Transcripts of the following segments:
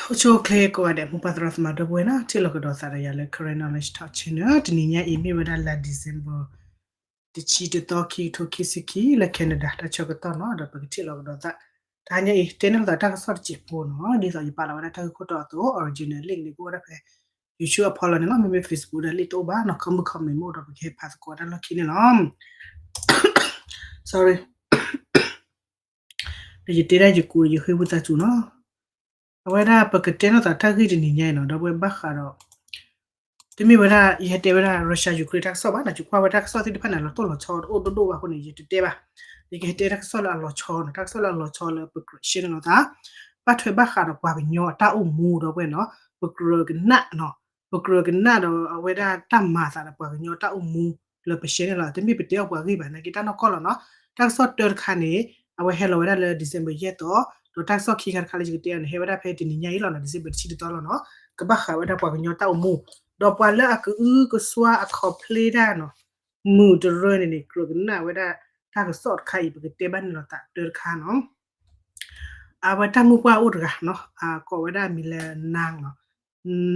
အိၣ်ဆူၣ်အိၣ်ချ့ကိးဂၤဒဲး မိၢ်ပၢ်သရၣ်သမါဒီပုၢ်ဝဲၢ်နီၤ, ထံၣ်လိာ်ကဒီးသးဒီးယၤလၢ Karen Knowledge Talk Channel တနံၤညါအံၤ မ့ၢ်ဝဲဒၣ်လါ December တဆံတသီ ခံကထိခံဆံခံ လၢ Canada တၢ်ဆၢကတီၢ်နီၤ, ဒီးပကထံၣ်လိာ်ကဒီးသး တဟါညါအံၤ တဲန့ၢ်လိာ်သးတၢ်ကစီၣ်တစဲးဖိနီၤ, ဒ်သိးယပာ်လီၤဝဲဒၣ်တၢ်ဂ့ၢ်ခိၣ်တီအသိး original link န့ၣ် ကအိၣ်ဝဲဒၣ်ဖဲ YouTube အဖီလာ်န့ၣ်လီၤ, မ့မ့ၢ် Facebook ဒီးလံၣ်တအိၣ်ဘၣ်နီၤ, ခီမုၣ် comment မ့ၢ်အိၣ်ဒီး ပကဟဲဖးသကိးတၢ်လီၢ်ခံန့ၣ်လီၤ. Sorry ဒီးယတဲဒၣ်ယကူး ယဃ့ဝံသးစူၤနီၤ. အဝဲဒၣ်ပကတဲလိာ်သးတၢ်ဂ့ၢ်တနံၤညါအံၤနီၤ, ဒီပုၢ်ဝဲၢ်ဘၣ်ဃးဒီး တမ့ၢ်ဝဲဒၣ် ယဟဲတဲဝဲဒၣ် Russia Ukraine တၢ်ကစီၣ်ဘၣ်နီၤ, ယကွၢ်ဝဲတၢ်ကစီၣ်သ့ၣ်တဖၣ်န့ၣ် လီၤတိၢ်လီၤဆီတအိၣ်ဒိၣ်ဒိၣ်ဘၣ်အဃိန့ၣ် ယတတဲဘၣ်. ယကဟဲတဲတၢ်ကစီၣ်လၢအလီၤဆီနီၤ, တၢ်ကစီၣ်လၢအလီၤဆီလၢပကြၢးရှဲန့ၢ်လိာ်သး ဘၣ်ထွဲဘၣ်ဃးဒီးပှၤကညီအတၢ်အိၣ်မူ ဒီပုၢ်ဝဲၢ်နီၤ, ပကြၢးကနၣ်နီၤ, ပကြၢးကနၣ်ဒီးအဝဲဒၣ်တၢ်မၤအသးဒီးပှၤကညီတၢ်အိၣ်မူ လၢပရှဲန့ၢ်လီၤ, တမ့ၢ်ပတဲအီၣ်ပှၤဂ့ၢ်ဘၣ်, နာ်က့တၢ်နီၢ်ကီၢ်လီၤနီၤ. တၢ်ကစီၣ်တၢတခါန့ၣ် အဝဲဟဲလီၤဝဲဒၣ်လၢ December ယဲၢ်သီ, ဒီးတၢ်ကစီၣ်ခံခါတခါလၢယကတဲအီၤန့ၣ် ဟဲဝဲဒၣ်ဖဲတနံၤညါအံၤလီၤနီၤ, December တဆံတသီလီၤနီၤ, ကဘၣ်ဃးဝဲဒၣ်ပှၤကညီတၢ်အိၣ်မူ, ဒီးပှၤလၢအကအုကစွါအ complain တၢ်နီၤ မုာ်တရၢန့ၣ်န့ၣ် ကြၢးကနၣ်ဝဲဒၣ်တၢ်ကစီၣ်တခါအံၤ ပကတဲဘၣ်န့ၢ်လိာ်သးတၢတခါနီၤ. အဝဲတၢ်မုၢ်ပှၢ်အိၣ်တဂၤနီၤ, အကိးဝဲဒၣ်မံၤလၢ နၢ်နီၤ,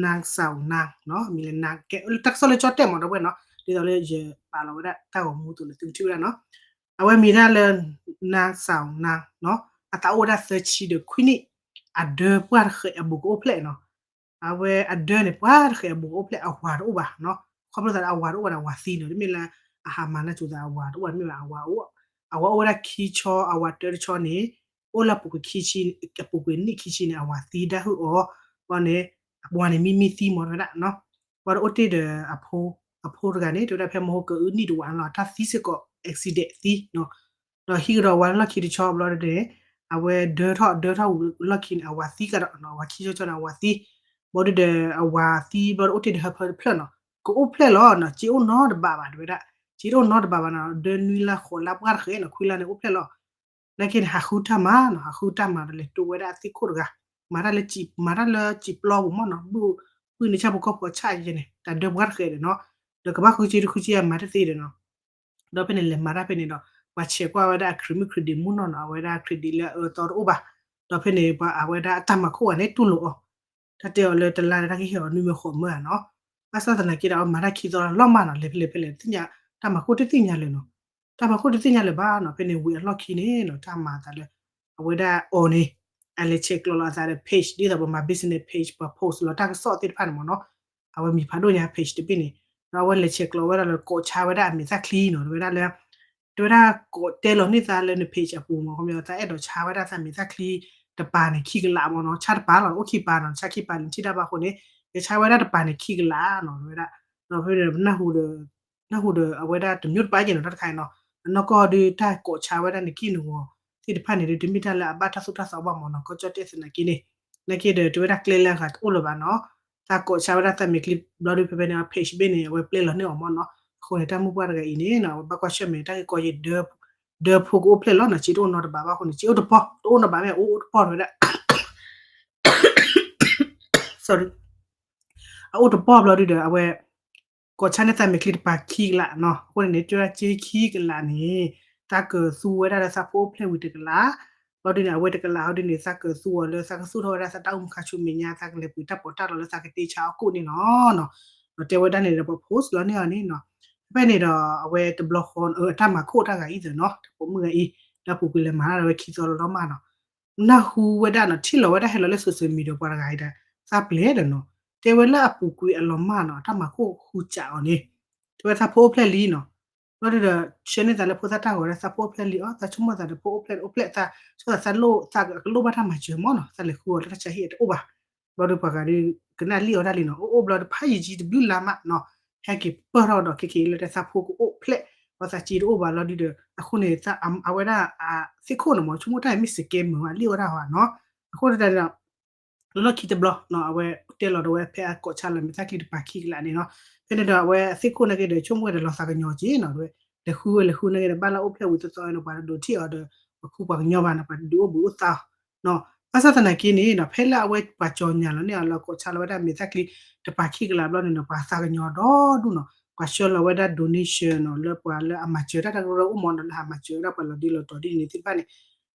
နၢ်စၢ်နၢ်နီၤ, မံၤလၢနၢ် ကဲလၢတၢ်ကစီၣ်လၢကၠီတဲာ်မး ဒီပုၢ်ဝဲၢ်နီၤ, ဒ်သိးလၢယပာ်လီၤဝဲဒၣ်တၢ်ဂီၤမူအသိးလၢသုကထံၣ်ဝဲဒၣ်နီၤ. အဝဲမံၤဒၣ်လၢ နၢ်စၢ်နၢ်နီၤ, အသးအိၣ်ဝဲဒၣ်သၢဆံဒီးခွံနံၣ်, အဒၢပှၢ်တဃဲးအဘူးကအိၣ်ဖျဲၣ်နီၤ. အဝဲအဒၢန့ၣ် ပှၢ်တဃဲးအဘူးကအိၣ်ဖျဲၣ် အဝၤတအိၣ်ဘၣ်နီၤ, ခီဖျိသးလၢအဝၤတအိၣ်ဘၣ်ဒီးအဝၤသံနီၤ, တမ့ၢ်လၢအဟးမၤနၢ်စူၤသးအဝၤတအိၣ်ဘၣ်, တမ့ၢ်ဘၣ် အဝၤအိၣ်, အဝၤအိၣ်ဝဲဒၣ်ခံဆီ, အဝၤတၢတဆီန့ၣ် အိၣ်လၢအပူၤကွံာ်ခံဆံ, အပူၤကွံာ်နံၣ်ခံဆံန့ၣ် အဝၤသံတၢ်ဟုၣ်အီၤ, ဘီန့ၣ် အဝၤန့ၣ်မံမံသံမး တဲဝဲဒၣ်နီၤ. ဘီဒီးအိၣ်တ့ၢ်ဒီးအဖိ, အဖိတဂၤန့ၣ် တဲဝဲဒၣ်ဖဲမဟိကအုနံၣ်တဝးလီၤ တၢ်သံစ့ၢ်ကီး accident သံနီၤ. ဒီးဟံးကဒီးဝၤလၢလီၢ်ခံတဆီဘျီဒီး အဝဲဒၢထီၣ်ဒၢထီၣ်ဝံၤလီၢ်ခံန့ၣ် အဝၤသံကဒီးနီၤ, အဝၤခံဆီဆီန့ၣ် အဝၤသံ, ဘီဒီးအဝၤသံဘျီဒီးအိၣ်တ့ၢ်ဒီးဟၢဖၢတဖျၢၣ်နီၤ, ကအိၣ်ဖျဲၣ်လီၤနီၤ, စ့အိၣ်နီတဘးဘၣ် တဲဝဲဒၣ်, စ့တအိၣ်နီတဘးဘၣ်နီၤ, ဒၢနွံလါဃိးလါပှၢ်တဃဲးနီၤ, ခွံလါန့ၣ် အိၣ်ဖျဲၣ်လီၤ. နာ်က့န့ၣ် ဟးဃုတၢ်မၤနီၤ, ဟးဃုတၢ်မၤဒီးလဲၤတိဝဲဒၣ်အသ့ၣ်ခိၣ်တဂၤ, မၤတၢ်လၢ, မၤတၢ်လၢစံာ်ပျီပူၤမးနီၤ, ဘုၣ်န့ၣ်ဆၣ်ဖိကီၢ်ဖိဆၣ်ယဲန့ၣ် တၢ်ဒၢပှၢ်တဃဲးဒီးနီၤ, ဒီးကဘၣ်ဃုစ့တဃုစ့ယၤမၤတသ့ဒီးနီၤ. ဒီးဖဲန့ၣ်လဲၤမၤတၢ်ဖဲန့ၣ်ဒီး ပှၤဆဲးကွၢ်ဝဲဒၣ်အ credit မုၢ်နီၢ်နီၤ, အဝဲဒၣ် credit လၢအအၢသီတအိၣ်ဘၣ်. ဒီးဖဲန့ၣ် ပှၤအဝဲဒၣ်အတၢ်မၤခိၣ်ဂၤန့ၣ် တူၢ်လိာ်အီၤ, တၢ်တဲအီၤလၢတလါန့ၣ် တၢ်ကဟ့ၣ်အီၤနွံမၢဃိးမၢဧါနီၤ. ဘၣ်ဆၣ်သနာ်က့ဒီး အဝဲမၤတၢ်ခံသီလီၤမၢ်နီၤ, လဲၤဖဲလဲၣ်ဖဲလဲၣ် တသ့ၣ်ညါ, တၢ်မၤခိၣ်တသ့ၣ်ညါလၢၤနီၤ, တၢ်မၤခိၣ်တသ့ၣ်ညါလၢၤဘၣ်နီၤ. ဖဲန့ၣ်ဝံၤအလီၢ်ခံန့ၣ်နီၤ တၢ်မၤအသးလၢ အဝဲဒၣ်အီၤန့ၣ် အလဲၤဆဲးကျိးလီၤအသးဒီး page ဒ်သိးပမၤ business page ပှၤ post လီၤတၢ်ကစီၣ်သ့ၣ်တဖၣ်န့ၣ်မးနီၤ, အဝဲမံၤဖးဒိၣ်ညါ page တဘ့ၣ်န့ၣ်, ဒီးအဝဲလဲၤဆဲးကျိးဝဲဒၣ်လၢကိးဆါဝဲဒၣ်အမဲာ်သၣ်ချံနီၤ, တဲဝဲဒၣ်လၢ တဲဝဲဒၣ်ကိးတဲလီၤန့ၢ်သးလၢန page အပူၤမး, ခီပညီသးအဲၣ်ဒိးဆါဝဲဒၣ်သးမဲာ်သၣ်ချံတပၤန့ၣ် ခံကလးမးနီၤ, ဆၣ်တပၤလီၤ အိၣ်ခံပၤနီၤ, ဆၣ်ခံပၤန့ၣ် ထံၣ်တၢ်ဘၣ်အဃိန့ၣ် ယဆါဝဲဒၣ်တပၤန့ၣ် ခံကလးနီၤ တဲဝဲဒၣ်, ဒီးဖဲန့ၣ် နၢ်ဟူဒီး နၢ်ဟူဒီးအဝဲဒၣ်တမျိုးတပါယဲၢ်နီၤ တၢ်တခါအံၤနီၤ, အနီၢ်ကီၢ်ဒုးတၢ်ကိးဆါဝဲဒၣ်နကံၢ်နဂီၤသ့ၣ်တဖၣ်န့ၣ်ဒုး တမ့ၢ်တၢ်လၢအဘၣ်တၢ်သိၣ်တၢ်သီဘၣ်မးနီၤ, ကီၢ်ကၠီၣ်တဲၣ်သနာ်က့န့ၣ်, နာ်က့ဒီးတဲဝဲဒၣ်ကျဲလၢအဂၤတအိၣ်လၢၤဘၣ်နီၤ, သးကိးဆါဝဲဒၣ်သးမဲာ်ချံဘျီဒုး ဖဲဖဲန့ၣ် page ဘ့ၣ်န့ၣ် အဝဲပျဲလီၤန့ၢ်အီၤမးနီၤ, အဃိန့ၣ် တၢ်မုၢ်ပှၢ်တဂၤအံၤန့ၣ်နီၤ အဝဲဘၣ်ကွၢ်ဆၢၣ်မဲာ်တၢ်ဂ့ၢ်ကီယဲၢ် ဒၢဖိကအိၣ်ဖျဲၣ်လီၤနီၤ, စ့တအိၣ်နီတဘးဘၣ်အဃိန့ၣ် စ့အိၣ်တပီၢ် တအိၣ်နီတဘးမ့ၢ်အိၣ်အိၣ်တပီၢ်တဲဝဲဒၣ် sorry အအိၣ်တပီၢ်ဘျီဒုဒီး အဝဲ ကိးဆါန့ၢ်သးမဲာ်ချံတပၤခံကလးနီၤ, အဃိန့ၣ်န့ၣ် တဲဝဲဒၣ်စ့ခံကလးန့ၣ် သးကသူဝဲဒၣ်လၢသးဖိအိၣ်ဖျဲၣ်ဝံၤတကလး, ဘျီဒုန့ၣ် အဝဲတကလးဟီဒုန့ၣ် သးကသူအီၤလၢသးကသူၣ်ထီၣ်ဝဲဒၣ်သးတၢ်အိၣ်မူခါဆူမဲာ်ညါ သးကလဲၤပှ့ၤတၢ်ပီးတၢ်လီလၢသးကတ့ဆါအီၣ်ကိၣ်န့ၣ်လီၤနီၤ, ဒီးတဲဝဲဒၣ်န့ၣ်ဒီးပှၤ post လီၤန့ၢ်အီၤန့ၣ်နီၤ, ဖဲန့ၣ်ဒီး အဝဲတဘျီဃီ အတၢ်မၤခိၣ်တၢ်ဂၤအံၤသ့ၣ်နီၤ တပိာ်မုၣ်ဂၤအံၤ လၢအပူၤကွံာ်လဲၤမၤတၢ်ဒီးဝဲခံသီလီၤလီၤမးနီၤ နၢ်ဟူဝဲဒၣ်နီၤ ထံၣ်လီၤဝဲဒၣ်ဟဲလီၤလၢ social media ပှၤတဂၤအံၤဒီး သးပျဲၢ်ဒီးနီၤ, တဲဝဲလၢအပူၤကွံာ်အလီၤမၢ်နီၤ အတၢ်မၤခိၣ်ဃုစးအီၤန့ၣ်, တဲဝဲသးဖိအိၣ်ဖျဲၣ်လံနီၤ, ဘျီဒုဒီး ဆှၢန့ၢ်သးလၢဖိသၣ်တၢ်ဂီၤဒီး သးဖိအိၣ်ဖျဲၣ်လံအီၤ သးဆိကမိၣ်သးဒီးဖိအိၣ်ဖျဲၣ်အိၣ်ဖျဲၣ်သး ဆိသးသးလိၣ်သးကလိၣ်ဘၣ်တၢ်မၤစၢၤမးနီၤ သးလဲၤဃုအီၤလၢတၢ်ဆါဟံၣ်အတအိၣ်ဘၣ်, ဘျီဒုပှၤဂၤဒုး ကနၣ်လံၣ်အီၤဒၣ်လံနီၤ အိၣ်အိၣ်ဘျီဒုဖးယံာ်ယံာ်တဘျုးလါမးနီၤ, ဟဲက့ၤပၢၢ်ထီၣ်ဒီးခဲက့ၤလၢတၢ်သးဖိကအိၣ်ဖျဲၣ်, ဒီးသးစ့တအိၣ်ဘၣ်လီၤဒုဒီး အဃိန့ၣ် အဝဲဒၣ် သ့ၣ်ခိၣ်န့ၣ်မး ဆိကမိၣ်တၢ်မ့ၢ်စကဲမုာ်မးလံၣ်အီၤဒၣ်ဟီနီၤ, အဃိန့ၣ်ဒီး လၢလီၢ်ခံတဘျီနီၤ အဝဲတဲလီၤဒီးဝဲဖဲအကိးဆါလီၤမဲာ်သၣ်ချံတပၤခံကလးန့ၣ်နီၤ, ဖဲန့ၣ်ဒီးအဝဲသ့ၣ်ခိၣ်နာ်က့ဒီး ဆိကမိၣ်ဝဲဒီးလီၤသးကညီၤက့နီၤ ဒီးဝဲ လဲၤဃုဝဲလဲၤဃုနာ်က့ဒီး ဘၣ်လၢအိၣ်ဖျဲၣ်ဝံၤသီသီနီၤ ပှၤတဒိးထံၣ်အီၤဒီး ပှၤခူပှၤကညီဘၣ်နီၤ ပှၤတဒုးအိၣ်ဘှံးအိၣ်သါနီၤ, ဘၣ်ဆၣ်သနာ်က့န့ၣ်နီၤ ဖဲလၢအဝဲပှၤကၠီၤညါလီၤန့ၢ်အီၤလၢကိးဆါလီၤဝဲဒၣ်မဲာ်သၣ်ချံတပၤခံကလးဘျီန့ၣ်နီၤ ပှၤသးကညီၤဒီဒူၣ်နီၤ, ပှၤဆှၢလီၤဝဲဒၣ် donation နီၤ လၢပှၤလၢအမၤစၢၤတၢ်တၢ်ကရၢကရိအိၣ်မးနီၤ လၢဟးမၤစၢၤဝဲဒၣ်ပှၤလီၤဒ့လီၤတီၤဒ်န့ၣ်သ့ၣ်တဖၣ်န့ၣ်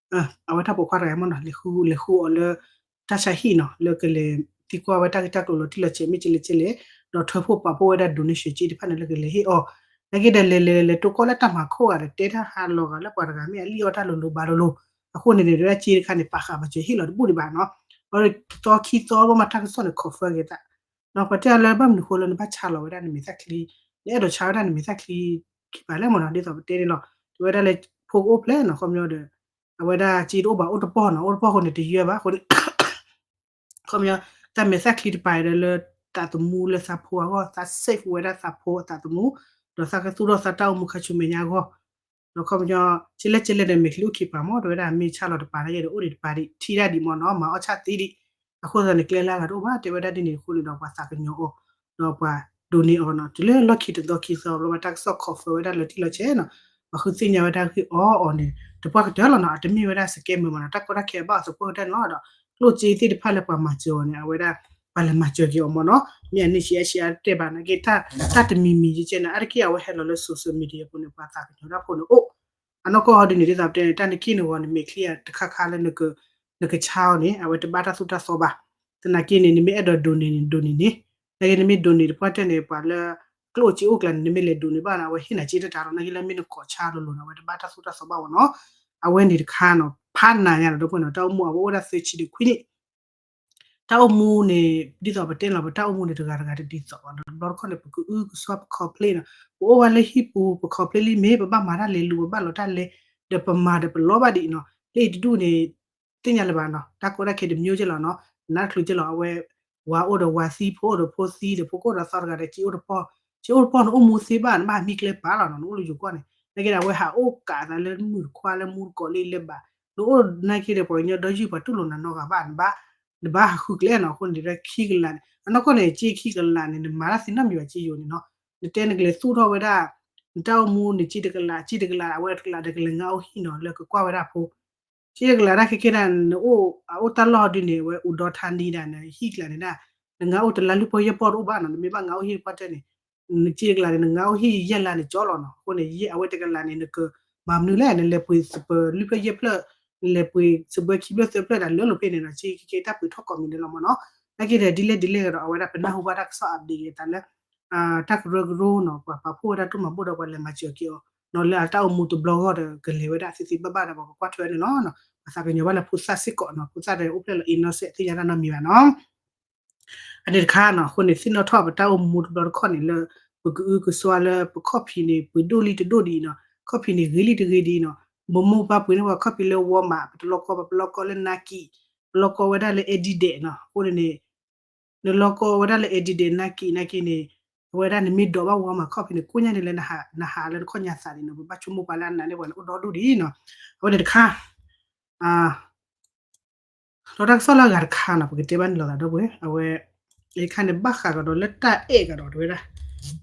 အဝဲတၢ်ပိာ်ခွါတဂၤမးနီၤ လဲၤဃုလဲၤဃုအီၤလၢ တၢ်ဆါဟံၣ်နီၤ လၢကလဲၤသံကွၢ်ဝဲတၢ်ဂ့ၢ်တၢ်ကျိၤလီၤတံၢ်လီၤဆဲး မ့ၢ်ကလဲၤကလဲၤ ဒီးထၢဖှိၣ်ပာ်ဖှိၣ်ဝဲဒၣ် donation က့တဖၣ်န့ၣ် လၢကလဲၤဟ့ၣ်အီၤ, နာ်က့ဒီးလဲၤလဲၤလဲၤလဲၤတိၢ်ကီၢ်လၢတၢ်မၤခိၣ်ဂၤဒီး တဲတၢ်ဟးလီၤဂာ်လၢပှၤတဂၤမ့ၢ်အလံၣ်အီၣ်တၢ်လိၤလိၤဘၣ်လိၤလိၤ, အဃိန့ၣ်န့ၣ် ဒ်က့တခါန့ၣ် ပာ်ဃာ်ပာ်စၢၤဟ့ၣ်လီၤတဘူၣ်ဒံးဘၣ်နီၤ, အဝဲတသီခံသီဘၣ်မးတၢ်ကစီၣ်န့ၣ် confirm က့ၤသး ဒီးပှၤတဲအီၤလၢဘၣ်မနုၤဃိလၢနဘၣ်ဆါလီၤဝဲဒၣ်နမဲာ်သၣ်ချံ, နအဲၣ်ဒိးဆါဝဲဒၣ်နမဲာ်သၣ်ချံခံပၤလဲၣ်မ့ၢ်နီၤ, ဒ်သိးပတဲန့ၣ်လီၤ, တဲဝဲဒၣ်လၢဖိကအိၣ်ဖျဲၣ်နီၤ ခီပညီဒီး အဝဲဒၣ်က့တအိၣ်ဘၣ်အိၣ်တပီၢ်နီၤ အိၣ်တပီၢ်ဃိန့ၣ်တယၢဘၣ်ဃိန့ၣ် ခီပညီ တၢ်မဲာ်သၣ်ချံတပၤဒီးလၢသးသမူလၢသးဖိအဂီၢ် သး safe ဝဲဒၣ်သးဖိအသးသမူ, ဒီးသးကသူၣ်ထီၣ်သးတၢ်အိၣ်မူခါဆူမဲာ်ညါအဂီၢ်, ဒီးခီပညီ ကလဲၣ်ကလဲၣ်ဒီးမဲာ်ချံအိၣ်ခံပၤမ့ၢ် တဲဝဲဒၣ်မ့ၢ်ဆါလီၤတပၤနာ်က့ဒီး အိၣ်ဒံးတပၤဒံး ထံၣ်ဒၣ်ဒံးမ့ၢ်နီၤ မၤအီၣ်ဆၣ်သံဒံး, အဃိသတးန့ၣ် ကျဲလၢအဂၤတအိၣ်ဘၣ် တဲဝဲဒၣ်ဒ်န့ၣ်အဃိန့ၣ်ဒီး ပှၤသးကညီၤအီၤ, ဒီးပှၤ donate အီၤနီၤ တုၤလၢလီၢ်ခံတသီခံသီဘျီ တၢ်ကစီၣ် confirm ဝဲဒၣ်လီၤတံၢ်လီၤဆဲးနီၤ, ပှၤဃုသ့ၣ်ညါဝဲဒၣ်ဂ့ၢ်အီၤအီၤန့ၣ် တပှၢ်ကတၢၢ်လီၤနီၤ အတမ့ၢ်ဝဲဒၣ် scammer မ့ၢ်နီၤ တၢ်ကီတၢ်ခဲအဘၣ်အီၤသပှၢ်ကတၢၢ်န့ၣ်လီၤဒီး ကျိၣ်စ့သ့ၣ်တဖၣ်လၢပှၤမၤစၢၤအီၤန့ၣ် အဝဲဒၣ် ပှၤလဲၤမၤစၢၤက့ၤအီၤမ့ၢ်နီၤ, မ့ၢ်အန့ၣ်ဆံးအါဆံးအါတဲဘၣ်နာ်က့ တၢ်တမံၤမံၤယကဲန့ၣ် အါတက့ၢ်အဝဲဟဲလီၤလၢ social media အပူၤန့ၣ် ပှၤသးကညီၤတၢ်ဖိန့ၣ်အိၣ်, အနီၢ်ကီၢ်ဟီဒ်န့ၣ် ဒ်သိးပတဲန့ၣ် တၢ်နက့ၢ်နဂီၤန့ၣ် မဲာ်ချံအတခါခါလၢ နကဆါအီၤန့ၣ် အဝဲတဘၣ်တၢ်သိၣ်တၢ်သီဘၣ်, သနာ်က့န့ၣ် နမ့ၢ်အဲၣ်ဒိး donate န့ၣ် donate န့ၣ်, နာ်က့နမ့ၢ် donate တပှၢ်တၢၢ်န့ၣ် ပှၤလၢ ကျိၣ်စ့အိၣ်ကျါန့ၣ် နမ့ၢ်လဲၤ donate ဘၣ်န့ၣ် အဝဲဟ့ၣ်နၤစ့တတၤလီၤ နာ်က့လၢမ့ၢ်နကိးဆါလိၤလိၤန့ၣ် အဝဲတဘၣ်တၢ်သိၣ်တၢ်သီဘၣ်ဝဲနီၤ, အဝဲန့ၣ်တခါနီၤ ဖးနၤညါဒီး ဒီပုၢ်ဝဲၢ်နီၤ တၢ်အိၣ်မူအဝဲအိၣ်ဒၣ် သၢဆံဒီးခွံနံၣ် တၢ်အိၣ်မူန့ၣ် ဒ်သိးပတဲလီၤ ပတၢ်အိၣ်မူန့ၣ် တဂၤတဂၤတဒ်သိးဘၣ်နီၤ တဘျီတခီၣ်န့ၣ် ပကအုကစွါ ပ complain နီၤ ပအိၣ်ဝဲလၢဟံၣ်ပူၤ ပ complain လံမ့ၢ် ပဘၣ်မၤတၢ်လဲၤလူၤ ပဘၣ်လီၤတၢ်လဲၤ ဒီးပမၤဒီးပလီၤဘၣ်ဒံးနီၤ လၢအံၤတဒူၣ်န့ၣ် သ့ၣ်ညါလၢၤဘၣ်နီၤ တၢ်ကီတၢ်ခဲတမျိုးကဲလီၤနီၤ နးတချုးကဲလီၤ အဝဲ ဝၤအိၣ်ဒီးဝၤသံ ဖိအိၣ်ဒီးဖိသံ ဒီးဖိကအိၣ်ဒီးသီတဂၤဒီး က့အိၣ်တပီၢ် က့အိၣ်တပီၢ် နအိၣ်မူသ့ဘၣ် နဘၣ်ဟးမံကျဲပာ်လီၤနီၤ နအိၣ်လၢယိၤကီၢ်န့ၣ် နာ်က့ဒီး အဝဲဟးအိၣ်ကးသးလၢမုၢ်တခွါလၢမူတကိးလၢလဲၤဘၣ် နအိၣ်နာ်က့ဒီး ပှၤကညီဒီယုၢ်ပှၤတူၢ်လိာ်နၤနီတဂၤဘၣ် နဘၣ် နဘၣ်ဟးဃုကျဲနီၤ အဃိန့ၣ်ဒီး ခံကလးန့ၣ် အနီၢ်ကီၢ်န့ၣ် က့ခံကလးန့ၣ် နမၤတၢ်သ့နီတမံၤဘၣ် က့ယိၤန့ၣ်နီၤ နတဲနကလဲၤသူၣ်ထီၣ်ဝဲဒၣ် နတၢ်အိၣ်မူန့ၣ် က့တကလး က့တကလး အဝဲတကလးဒီးကလဲၤငါအိၣ်ဟံၣ်နီၤ လၢကကွၢ်ဝဲဒၣ်ဖိ က့တကလးဒၣ်ခဲကဲဒၣ် နအိၣ် အအိၣ်တၢ်လီၢ်ဒ်န့ၣ် အဝဲအိၣ်ဒီထါနံဒၣ် နဟံၣ်ကျါန့ၣ်ဒၣ် နငါအိၣ်တလါလွံၢ်ပီၢ်ယဲၢ်ပီၢ်တအိၣ်ဘၣ်နီၤ နမ့ၢ်ဘၣ်ငါအိၣ်ဟံၣ်တပှၢ်တၢၢ်န့ၣ် နက့တကလးန့ၣ် နငါအိၣ်ဟံၣ်ယဲၢ်လါန့ၣ်ကၠီလီၤနီၤ အဃိန့ၣ် ယဲၢ် အဝဲတကလးန့ၣ် နကမၤမနုၤလဲၣ် နလဲၤပှ့ၤစပၢၤလွံၢ်ဖျၢၣ်ယဲၢ်ဖျၢၣ် နလဲၤပှ့ၤစပၢၤခံဖျၢၣ်သၢဖျၢၣ်ဒၣ်လၢလိာ်ဖဲန့ၣ်နီၤ က့က့တၢ်ပှ့ၤထီၣ်ကိးမံၤဒဲးလီၤမ့ၢ်နီၤ နာ်က့ဒီးဒ်လဲၣ်ဒ်လဲၣ်ဒီး အဝဲဒၣ်ပနၢ်ဟူဘၣ်တၢ်ကစီၣ် update က့ၤသးလၢ တၢ်ကရၢကရိနီၤ ပှၤပာ်ဖှိၣ်ဝဲဒၣ်ဒိၣ်မးဘၣ်ဒီး ပှၤလဲၤမၤစၢၤက့ၤအီၤနီၤ လၢအတၢ်အိၣ်မူတဘျီဂီၢ်ဒီး ကလဲၤဝဲဒၣ်သ့သ့ဘၣ်ဘၣ်ဒီး ပှၤကကွၢ်ထွဲန့ၣ်လီၤ. ပှၤသးကညီၤဘၣ်လၢဖိသၣ်စ့ၢ်ကီးနီၤ ဖိသၣ်ဒီးအိၣ်ဖျဲၣ်လီၤ innocent သ့ၣ်ညါတၢ်နီတမံၤဘၣ်နီၤ. အန့ၣ်တခါနီၤ အဃိန့ၣ် သ့ၣ်နီၣ်ထီၣ်ပတၢ်အိၣ်မူတဘျီတခီၣ်န့ၣ်လၢ ပကအုကစွါလၢပခီၣ်ဖံးန့ၣ် ပှ့ၤဒိၣ်လံတဒိၣ်ဒံးနီၤ ခီၣ်ဖံးန့ၣ်ဂ့ၤလံတဂ့ၤဒံးနီၤ ဘိးမိၢ်ပၢ်ပှ့ၤန့ၢ်ပှၤခီၣ်ဖံးလၢ Walmart ပတလီကီ ပပလီကီလၢ Nike ပလီကီဝဲဒၣ်လၢ Adidas နီၤ အဃိန့ၣ်န့ၣ် နလီကီဝဲဒၣ်လၢ Adidas Nike နာ်က့န့ၣ် အဝဲဒၣ်နမ့ၢ်ဒိးဘၣ် Walmart ခီၣ်ဖံးန့ၣ် ကိၣ်ညါန့ၣ်လၢ နဟးလၢနခီၣ်ညါသးန့ၣ်နီၤ ပဘၣ်ဆိကမိၣ်ပှၤလၢအနာ်န့ၢ်ပှၤန့ၣ် အိၣ်ဒီဒူၣ်ဒံးနီၤ အဝဲန့ၣ်တခါ ဒီးတၢ်ကစီၣ်လၢအဂၤတခါနီၤ ပကတဲဘၣ်န့ၣ်လိာ်သးဒီပုၢ်ဝဲၢ် အဝဲ အခါန့ၣ် ဘၣ်ဃးကဒီးလၢတၢ်အဲၣ်ကဒီးတဝဲဒၣ်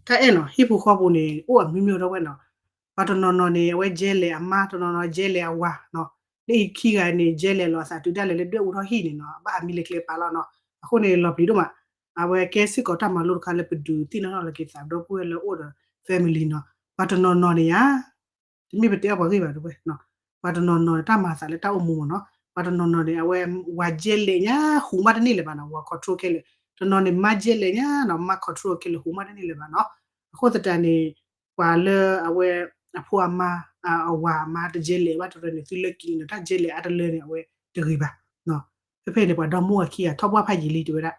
တၢ်အဲၣ်နီၤ ဟံၣ်ဖိဃီဖိန့ၣ် အိၣ်အမံၤမံၤဒီပုၢ်ဝဲၢ်နီၤ ပှၤတနီၤနီၤန့ၣ် အဝဲ jealous အမါ တနီၤနီၤ jealous အဝၤနီၤ လၢအံၤခံဂၤန့ၣ် jealous လီၤအသးတုၤဒၣ်လဲာ်လၢဒွဲၣ်အူထီၣ်ဟံၣ်န့ၣ်နီၤ ဘၣ်ဟးမံလၢကျဲပာ်လီၤနီၤ အဃိန့ၣ် လီၤပျံၤဒိၣ်မး အဝဲကဲစ့ၢ်ကီးတၢ်မၤလိတခါလၢပဒုးသ့ၣ်နီၣ်ထီၣ်လီၤက့ၤသးဒီပုၢ်ဝဲၢ်လၢအိၣ်ဒီး family နီၤ ပှၤတနီၤနီၤန့ၣ်ယါ တမ့ၢ်ပတဲအီၤပှၤဂ့ၢ်ဘၣ်တဝဲ ပှၤတနီၤနီၤန့ၣ် တၢ်မၤအသးလၢတၢ်အိၣ်မူမ့ၢ်နီၤ ပှၤတနီၤနီၤန့ၣ် အဝဲ ဝၤ jealous ညါ ဟူးမးတန့ၢ်လၢၤဘၣ်နီၤ ဝၤ control ခဲလၢာ် တနီၤန့ၣ် မါ jealous ညါနီၤ မါ control ခဲလၢာ် ဟူးမးတန့ၢ်လၢၤဘၣ်နီၤ အဃိသတးန့ၣ် ပှၤလၢအဝဲ အဖိအမါ အဝၤအမါတ jealous ဘၣ်တရၢန့ၣ် သုလၢကံၤန့ၣ် တၢ် jealous အါတလၢန့ၣ် အဝဲတဂ့ၤဘၣ် ဖဲဖဲန့ၣ် ပှၤဒီမိၢ်အခံဂၤထီၣ်ပှၢ်ဖးယံာ်လံတဝဲဒၣ်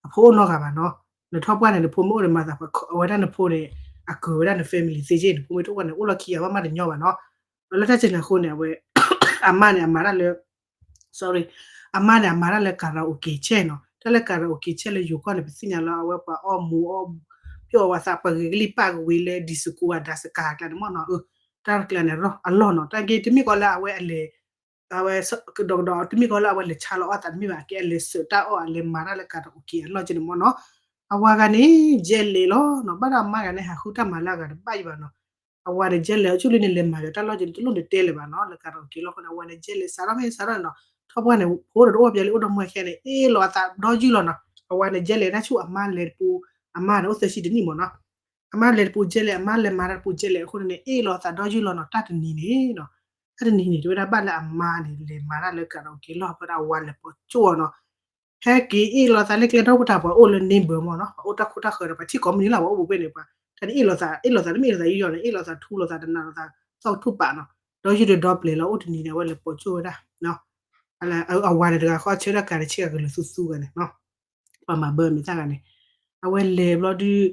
အဖိအိၣ်နီတဂၤဘၣ်နီၤ နထီၣ်ပှၢ်န့ၣ် နဖိမ့ၢ်အိၣ်ဒီးမၤသး အဝဲဒၣ်နဖိန့ၣ် အကၢၤဝဲဒၣ်န family သ့က့ နဖိမ့ၢ်တအိၣ်ဘၣ်န့ၣ် အိၣ်လီၢ်ခံဂၤဘၣ်မးတညီဘၣ်နီၤ ဒီးလၢတၢ်စဲန့ၣ်အဃိန့ၣ် အဝဲ အမါန့ၣ် အမၤတၢ်လၢ sorry အမါန့ၣ် အမၤတၢ်လၢ karaoke ဆဲနီၤ တၢ်လၢ karaoke ဆဲလၢယိၤကီၢ်န့ၣ် ပသ့ၣ်ညါလၢအဝဲပှၤအီၣ်မူးအီၣ် ပျီၣ်အဝဲသးပဂ့ၤကလံၣ်ပာ်ကဝ့ၤလၢ disco အဒၣ်စကၤကျါန့ၣ်မ့ၢ်နီၤ တၢ်ကျါန့ၣ်အလီၢ်နီၤ တၢ်က့တမ့ၢ်ကီးလၢအဝဲအလဲၤ အဝဲကဒီးကဒီး တမ့ၢ်ကီးလၢအဝဲလဲၤဆါလီၤအီၣ်သးတမ့ၢ်ဘၣ် ကဲအလဲၤစၢးတၢ်အီၣ် အလဲၤမၤတၢ်လၢ karaoke အလီၢ်က့န့ၣ်မ့ၢ်နီၤ အဝၤဂၤန့ၣ် jealous လီၤနီၤ ဘၣ်ဒီးအမါဂၤန့ၣ် ဟးဃုတၢ်မၤလၢအဂၤတဘၣ်ယံၤဘၣ်နီၤ အဝၤန့ၣ် jealous အဆူၣ်လံန့ၣ် လဲၤမၤဒီးတၢ်လီၢ်က့န့ၣ် တလိၣ်န့ၣ်တဲလၢၤဘၣ်နီၤ လၢ karaoke လီၢ်ဃိန့ၣ် အဝၤန့ၣ် jealous စးထီၣ်ဖဲစးထီၣ်န့ၣ်နီၤ ထီၣ်ပှၢ်န့ၣ် ဖိဒီးတအိၣ်ပျဲလံ အိၣ်ဒီးမွဲခဲန့ၣ် အ့ၣ်လိာ်အသးဒီယုၢ်လီၤနီၤ အဝၤန့ၣ် jealous တၢ်ဆူၣ်အမါလဲၤတပူၤ အမါန့ၣ် အိၣ်သၢဆံတနံၣ်မ့ၢ်နီၤ အမါလဲၤတပူၤ jealous အမါလဲၤမၤတၢ်တပူၤ jealous အဃိန့ၣ် အ့ၣ်လိာ်အသးဒီယုၢ်လီၤနီၤ တၢ်တနံၤန့ၣ်နီၤ တၢ်တနံၤန့ၣ် တဝဲဒၣ်ဘၣ်လၢအမါန့ၣ် လဲၤမၤတၢ်လၢ karaoke လီၢ်ဖဲဒၣ်အဝၤလဲၤပိာ်ကၠိအီၤနီၤ ဟဲက့ၤအ့ၣ်လိာ်သးလၢကျဲဒီတပူၤ တၢ်ပှၤအိၣ်လၢ neighbor မ့ၢ်နီၤ, ပှၤအိၣ်တၢ်ခိၣ်တၢ်ဃၢၤဒီး ပှၤထံၣ်ကိးမုၢ်နံၤလီၤ ပှၤအိၣ်ပူၤကွံာ်န့ၣ် ပှၤ တၢ်န့ၣ်အ့ၣ်လိာ်သး အ့ၣ်လိာ်သးတမ့ၢ်အ့ၣ်လိာ်သးယုၢ်ယီၤန့ၣ် အ့ၣ်လိာ်သးထူလိာ်သးတနးလိာ်သး သီၣ်ထူၣ်ပာ်နီၤ, ဒီးယုၢ်ဒီးဒီပျဲၤလီၤ အိၣ်တနံၤန့ၣ် အဝဲလဲၤပိာ်ကၠိဝဲဒၣ် အဝၤန့ၣ်တဂၤဃီဆၢထၢၣ်ကၤတဆ့ကၤကလုာ်သူသူဂၤန့ၣ်နီၤ, ပှၤမၤဘၢမ့ၢ်သၣ်ဂၤန့ၣ်, အဝဲလဲၤဘျီဒုး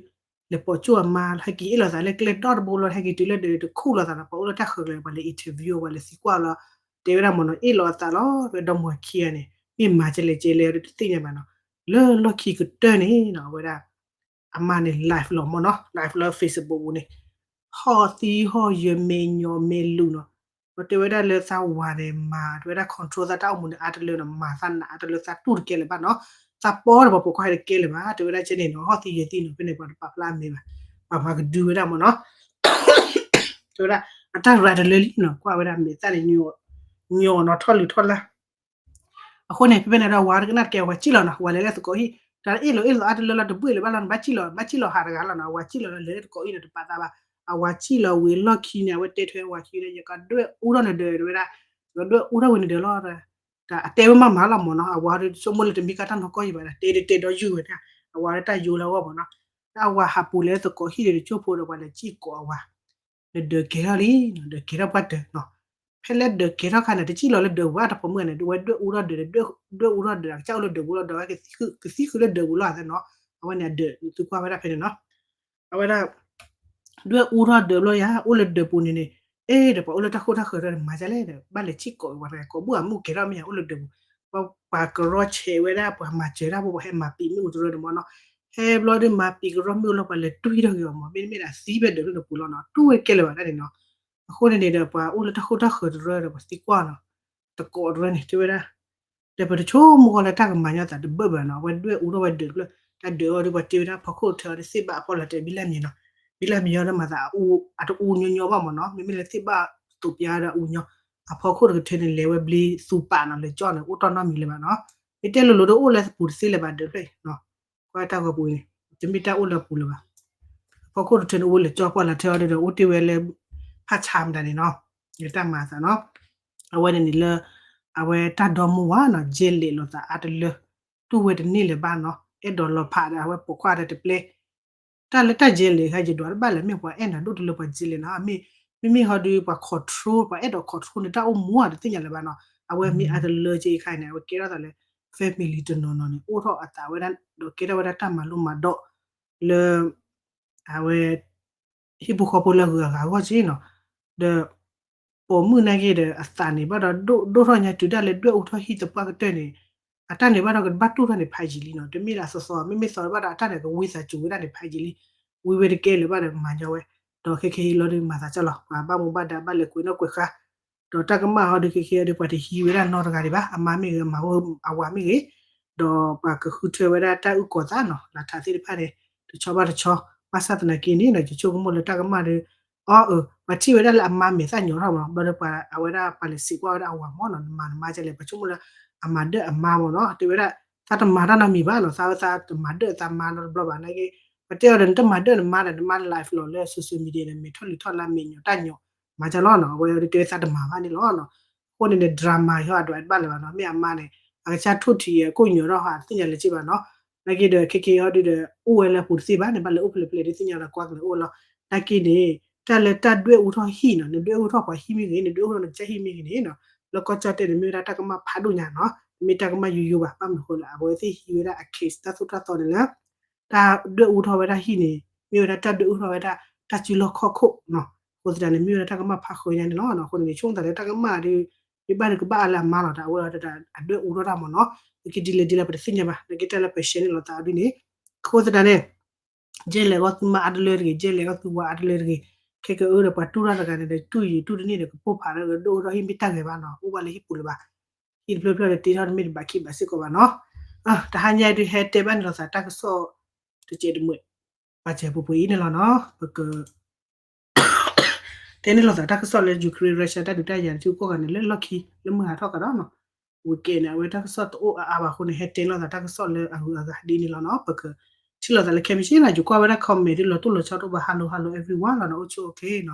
လဲၤပိာ်ကၠိအမါ ဟဲက့ၤအ့ၣ်လိာ်သးလၢကျဲဒီတဘိလီၤ ဟဲက့ၤတုၤလၢဒီးတခူၣ်လိာ်သးဒီး ပှၤအိၣ်လၢတၢ်ဃၢၤကျါ ပှၤလဲၤ interview ပှၤလဲၤသံကွၢ်လီၤ, တဲဝဲဒၣ်မ့ၢ်နီၤ အ့ၣ်လိာ်အသးလီၤ ဝဲဒီမါဝၤခံဂၤန့ၣ် မ့ၢ်မၤကလဲၣ်ကဲလဲၣ် တသ့ၣ်ညါဘၣ်နီၤ, လၢလီၢ်ခံကတၢၢ်န့ၣ်နီၤ အဝဲဒၣ် အမါန့ၣ် live လီၤမ့ၢ်နီၤ live လၢ Facebook ပူၤန့ၣ် ဟီၣ်သံဟီၣ်ယၢၤမ့ၢ်ညီမ့ၢ်လူၤနီၤ, ဒီးတဲဝဲဒၣ်လၢသးဝၤန့ၣ် မၤတဲဝဲဒၣ် control သးတၢ်အိၣ်မူန့ၣ် အါတလၢနီၤ မၤသးနးအါတလၢ သးတူၢ်တကဲလၢၤဘၣ်နီၤ, သးပီဒီးပှၤပိာ်ခွါတကဲလၢၤဘၣ် တဲဝဲဒၣ်ကဲန့ၣ်နီၤ ဟီၣ်သံယၢၤသံနီၤ ဖဲန့ၣ် ပှၤတပာ်ဖျါအမဲာ်ဘၣ်, ပှၤမၤကဒုဝဲဒၣ်မ့ၢ်နီၤ, တဲဝဲဒၣ် အတၢ်ရၤတလၢလံနီၤ ကွၢ်ဝဲဒၣ်မဲာ်သၣ်န့ၣ် ညီနီၤထီၣ်လုၢ်ထီၣ်လၢ အဃိန့ၣ် ဖဲဖဲန့ၣ်ဒီး အဝၤတကနၣ်တကဲ အဝၤစံၣ်လီၤနီၤ ဝၤလဲၤလၢသကိးဟံၣ် တၢ်အ့ၣ်လိာ်အ့ၣ်လိာ်အါတလၢလီၤ တဘှ့ၣ်လၢၤဘၣ်လီၤ နဘၣ်စံၣ်လီၤ ဘၣ်စံၣ်လီၤဟးတဂၤလီၤနီၤ အဝၤစံၣ်လီၤလၢလဲၤလၢသကိးဟံၣ်နီၤ တပာ်သးဘၣ်, အဝၤစံၣ်လီၤဝံၤလီၢ်ခံန့ၣ် အဝဲတဲထွဲအဝၤခံန့ၣ် ယကဒွဲၣ်အူထီၣ်နဒၢး တဲဝဲဒၣ်, ယကဒွဲၣ်အူထီၣ်ဝံၤနဒၢးလီၤ, တၢ်အတဲဝဲမးမးလီၤမ့ၢ်နီၤ အဝၤဒီးဆိကမိၣ်လၢတမ့ၢ်ကါတၢ်နီၢ်ကီၢ်ယံၤဘၣ်ဒီး တဲတဲဒီးယုၢ်ဝဲဒၣ် အဝၤလၢတၢ်ယိလၢအဂီၢ်မ့ၢ်နီၤ, လၢအဝၤဟးပူၤလဲၤလၢသကိးဟံၣ်ဒီး တကၠိဖိဒီးပှၤလဲၤစံၣ်ကိးအဝၤ နဒၢးကဲထီၣ်လံ, နဒၢးကဲထီၣ်ပှၢ်တၢၢ်နီၤ, ဖဲလၢဒၢးကဲထီၣ်ခါန့ၣ် တစံၣ်လီၤလၢဒၢးပူၤဘၣ်တဖီမုၢ်န့ၣ် ဝဲဒွဲၣ်အူထီၣ်ဒၢးဒီး ဒွဲၣ်အူထီၣ်ဒၢးဒီးကစၢ်အိၣ်လၢဒၢးပူၤလီၤဒီး ကသံဃုာ်လၢဒၢးပူၤလီၤသနီၤ, အဝဲန့ၣ်အဒၢးသုကွၢ်ဝဲဒၣ်ဖဲန့ၣ်နီၤ, အဝဲဒၣ် ဒွဲၣ်အူထီၣ်ဒၢးဘျီယၤ အိၣ်လၢဒၢးပူၤန့ၣ်န့ၣ်, အဲၣ်ဒီးပှၤအိၣ်လၢတၢ်ဃိၣ်တၢ်ဃၢၤဒီးမၤဒ်လဲၣ်ဒီး ဘၣ်လဲၤစံၣ်ကိးဝဲပှၤတဂၤကိးဘုၣ်အမုၢ်ကဲထီၣ်မ့ၢ်ယၤအိၣ်လၢဒၢးပူၤ, ပှၤကရီဆဲးဝဲဒၣ် ပှၤမၤစၢၤတၢ်ဖိ ပှၤဟဲမၤပံာ်မ့ၣ်အူတရၢန့ၣ်မ့ၢ်နီၤ, ဟဲဘျီဒုးမၤပံာ်ကရီမ့ၣ်အူလီၤ ပှၤလဲၤတွံၢ်ထီၣ်က့ၤအီၤမ့ၢ် မ့တမ့ၢ်ဒီးသံဖဲဒၢးလၢဒၢးပူၤလီၤနီၤ တူၢ်ဝဲကဲလၢၤဘၣ်ဒၣ်န့ၣ်နီၤ, အဃိန့ၣ်န့ၣ်ဒီး ပှၤအိၣ်လၢတၢ်ဃိၣ်တၢ်ဃၢၤတရၢဒီး ပှၤသံကွၢ်နီၤ, သကိးတရၢန့ၣ် တဲဝဲဒၣ် ဒီးပတဆိကမိၣ်ဃီလၢတၢ်ကမၤညီသးတဘၢၣ်ဘၣ်နီၤ, အဝဲဒွဲၣ်အူထီၣ်ဝဲဒၢးတဖျၢၣ်, တၢ်ဒၢးအီၤဒီးပှၤတ့ဝဲဒၣ်ဖီခိၣ်ထၢအီၤဒီးသ့ၣ်ဘၣ်အဖီလာ်တဲဘံလၢမံၤနီၤ, ဘံလၢမံၤအီၤဒီးမၤသးအတအူညီညီဘၣ်မ့ၢ်နီၤ, မ့မ့ၢ်လၢသ့ၣ်ဘၣ်သိးပျါဒီးအအူညီ, အဖီခိၣ်တကထၢန့ၣ် လဲၤဝဲဘျ့သူပာ်နီၤ လဲၤကၠီန့ၣ် အိၣ်တီၢ်နီတမံၤလၢၤဘၣ်နီၤ, မ့ၢ်တဲလိၤလိၤဒီးအိၣ်လၢပူၤတသ့လၢၤဘၣ်ဒၢးဖျၢၣ်အံၤ, ကွၢ်တၢ်ဂီၤပူၤန့ၣ် တမ့ၢ်တၢ်အိၣ်လၢပူၤလၢၤဘၣ်, အဖီခိၣ်တကထၢန့ၣ် အိၣ်ဝဲလဲၤကၠီပှၢ်လီၤထၢအီၤဒီး အိၣ်တ့ၢ်ဝဲလၢ ဖးဆါမတၤန့ၣ်နီၤ, တၢ်မၤသးနီၤ အဝဲန့ၣ်န့ၣ်လၢ အဝဲတၢ်ဒီမါဝၤနီၤ ယဲလဲၤလိာ်သးအါတလၢ တူၢ်ဝဲတန့ၢ်လၢၤဘၣ်နီၤ, အဲၣ်ဒိးလီၤဖးဒီး အဝဲပိာ်ခွါဒီးတပျဲ တၢ်လၢတၢ်ယဲလဲၤခါ ယဒွးတဘၣ်လၢၤ မ့ၢ်ပှၤအဲၣ်နၤဒိၣ်တလၢပှၤယဲလဲၤနီၤ, မ့မ့ၢ်ဟီဒီးပှၤ control ပှၤအဲၣ်ဒိး control န့ၣ် တၢ်အိၣ်မူတသ့ၣ်ညါလၢၤဘၣ်နီၤ, အဝဲမ့ၢ်အါတလၢက့ခါန့ၣ် အဝဲကဲထီၣ်သးလၢ family တနီၤနီၤန့ၣ် အိၣ်ထီၣ်အသးဝဲဒၣ် ဒီးကဲထီၣ်ဝဲဒၣ်တၢ်မၤလိမၤဒိး လၢ အဝဲ ဟံၣ်ဖိဃီဖိလၢအဂုၤအဂၤအဂီၢ်က့နီၤ, ဒီး ပိာ်မုၣ်နာ်က့ဒီး အသးန့ၣ်ဘၣ်ဒီးဒိၣ်ဒိၣ်ထီၣ်ညါတုၤဒၣ်လဲာ်ဒွဲၣ်အူထီၣ်ဟံၣ်သပှၢ်ကတၢၢ်န့ၣ်, အတၢ်န့ၣ်ဘၣ်ဒီးကဘၣ်တူၢ်ထီၣ်န့ၣ်ဖးယံာ်လံနီၤ, တမ့ၢ်ဒၣ်သီသီ မ့မ့ၢ်သီဘၣ်ဒီးအတၢ်န့ၣ်ကဝံသးစူၤဝဲဒၣ်န့ၣ်ဖးယံာ်လံ, ဝံဝဲတကဲလၢၤဘၣ်ဒီးမၤညီဝဲ, ဒီးခဲခဲအံၤလီၤဒုးမၤသးကၢ်လီၤ ပှၤဘၣ်မူဘၣ်ဒါဘၣ်လဲၤကွံာ်နီၣ်ကွံာ်ဃါ ဒီးတၢ်ကမၣ်ဟီဒီးခဲခဲအံၤဒီး ပှၤတဟံးဝဲဒၣ်နီတဂၤဒံးဘၣ်, အမါမ့ၢ်ဂ့ၤ အမၤဝဲအဝၤမ့ၢ်ဂ့ၤ, ဒီးပှၤကဃုထၢဝဲဒၣ်တၢ်အုၣ်ကီၤသးနီၤ လၢထးသ့ၣ်တဖၣ်န့ၣ် တဆီဘၣ်တဆီ, ဘၣ်ဆၣ်သနာ်က့န့ၣ်ဒီး ယဆိကမိၣ်လၢတၢ်ကမၣ်ဒီး အီအၢ ပှၤထံၣ်ဝဲဒၣ်လၢအမါမဲာ်သၣ်ညီထီၣ်မး ဘျီဒီးပှၤအဝဲဒၣ်ပှၤလဲၤစံးကွၢ်ဝဲဒၣ်အဝၤမးနီၤ နမၤနမါကလဲၣ် ပှၤဆိကမိၣ်လၢ အမၤဒၢၣ်အမါမးနီၤ တဲဝဲဒၣ် သးတမၤတၢ်နီတမံၤဘၣ်နီၤ သးဝဲသးတမၤဒၢၣ်သးမါနီတဘျီဘၣ် နာ်က့ ပှၤတဲအီၤဒီး နတမၤဒၢၣ်နမါဒီး နမါ live လီၤလၢ social media န့ၣ် မဲာ်ထီၣ်လံၤထီၣ်လၢမဲာ်ညီတၢ်ညီ မၤကလီၤနီၤ အဝဲတဲဝဲသးတမၤဘၣ်န့ၣ်လီၤနီၤ အဃိန့ၣ်န့ၣ် drama ဟီအဒွးဘၣ်လၢၤဘၣ်နီၤ မ့ၢ်အမါန့ၣ် အကစၢ်ထိၣ်ထံးအကိၣ်ညီထီၣ်ဟီ တသ့ၣ်ညါလၢၤဘၣ်နီၤ နာ်က့ဒီး ခဲခဲအံၤဟီဒုဒီး အိၣ်ဝဲလၢအပူၤတသ့ဘၣ်န့ၣ် ဘၣ်လဲၤအိၣ်ဖဲလဲၣ်ဖဲလဲၣ်ဒ်သ့ၣ်ညါလၢကွၢ်ကလဲၤအိၣ်လီၤ နာ်က့န့ၣ် တၢ်လၢတၢ်ဒွဲၣ်အူထီၣ်ဟံၣ်နီၤ နဒွဲၣ်အူထီၣ်ပှၤဟံၣ်မ့ၢ်ဂ့ၤ နဒွဲၣ်အူထီၣ်နကစၢ်ဟံၣ်မ့ၢ်ဂ့ၤန့ၣ်နီၤ လၢကီၢ်ကၠီၣ်တဲၣ်န့ၣ် မ့ၢ်ဝဲဒၣ်တၢ်ကမၣ်ဖးဒိၣ်ညါနီၤ တမ့ၢ်တၢ်ကမၣ်ယိယိဘၣ် ဘၣ်မနုၤအဃိလဲၣ် အဝဲသ့ၣ်ဟံးဝဲဒၣ်အ case တၢ်သိၣ်တၢ်သီန့ၣ်လၢ တၢ်ဒွဲၣ်အူထီၣ်ဝဲဒၣ်ဟံၣ်န့ၣ် မ့ၢ်ဝဲဒၣ်တၢ်ဒွဲၣ်အူထီၣ်ဝဲဒၣ် တၢ်စုလီၢ်ခီၣ်ခိၣ်နီၤ အဃိသတးန့ၣ် မ့ၢ်ဝဲဒၣ်တၢ်ကမၣ်ဖးဃၢညါန့ၣ်လီၤနီၤ အဃိန့ၣ်န့ၣ် ဆိကမိၣ်သးလၢတၢ်ကမၣ်ဒီး မ့ၢ်ဘၣ်ဒီးကဘၣ်အါလၢအမါလီၤ တၢ်အဝဲအီၤတၢ်အဒွဲၣ်အူထီၣ်တၢ်မ့ၢ်နီၤ လၢခံဒ်လဲၣ်ဒ်လဲၣ်ပတသ့ၣ်ညါဘၣ် နာ်က့တၢ်လၢပ share န့ၣ်လိာ်သးအီၤဒ်န့ၣ် အဃိသတးန့ၣ် ယဲလဲၤဂီၢ်သုမါအါတလၢတဂ့ၤ ယဲလဲၤဂီၢ်သုဝၤအါတလၢတဂ့ၤ ခဲကအၢဒီးပှၤတူၢ်ထီၣ်တဂၤန့ၣ်ဒီး တူၢ်ယံာ်တူၢ်တန့ၢ်ဒီး ကပိၢ်ဖးဒီးကဒွဲၣ်အူထီၣ်ဟံၣ်မ့ၢ်တၢ်ဂဲၤဘၣ်နီၤ အိၣ်ဘၣ်လၢဟံၣ်ပူၤလၢၤဘၣ် ဟံၣ်တဖျၢၣ်ဖျၢၣ်ဒီးတ့ထီၣ်တမ့ၢ်တဘၣ်ခံဘၣ်စ့ၢ်ကီးဘၣ်နီၤ တဟါညါအံၤဒုးဟဲတဲဘၣ်န့ၣ်လိာ်သးတၢ်ကစီၣ် တကဲးတမှဲး ပာ်စၢၤပှဲၤပှဲၤအံၤန့ၣ်လီၤနီၤ ပက တဲန့ၣ်လိာ်သးတၢ်ကစီၣ်လၢ Ukraine Russia တၢ်ဒုးတၢ်ယၤတစုကိးဂၤန့ၣ် လၢလီၢ်ခံ လၢမုၢ်ဟးထီၣ်ကဒီးနီၤ ဝံၤကဲန့ၣ် အဝဲတၢ်ကစီၣ်တအိၣ်အါအါဘၣ်အဃိန့ၣ် ဟဲတဲလိာ်သးတၢ်ကစီၣ်လၢအဂုၤအဂၤဒ်န့ၣ်လီၤနီၤ ပကထံၣ်လိာ်သးလၢခဲမုၢ်ဆ့ၣ်နီၤ ယကွၢ်ဝဲဒၣ် comment ဒုးလီၤတိၢ်လီၤဆီတအိၣ်ဘၣ် hello hello everyone လီၤနီၤ အိၣ်ဆူၣ်အိၣ်ချ့နီၤ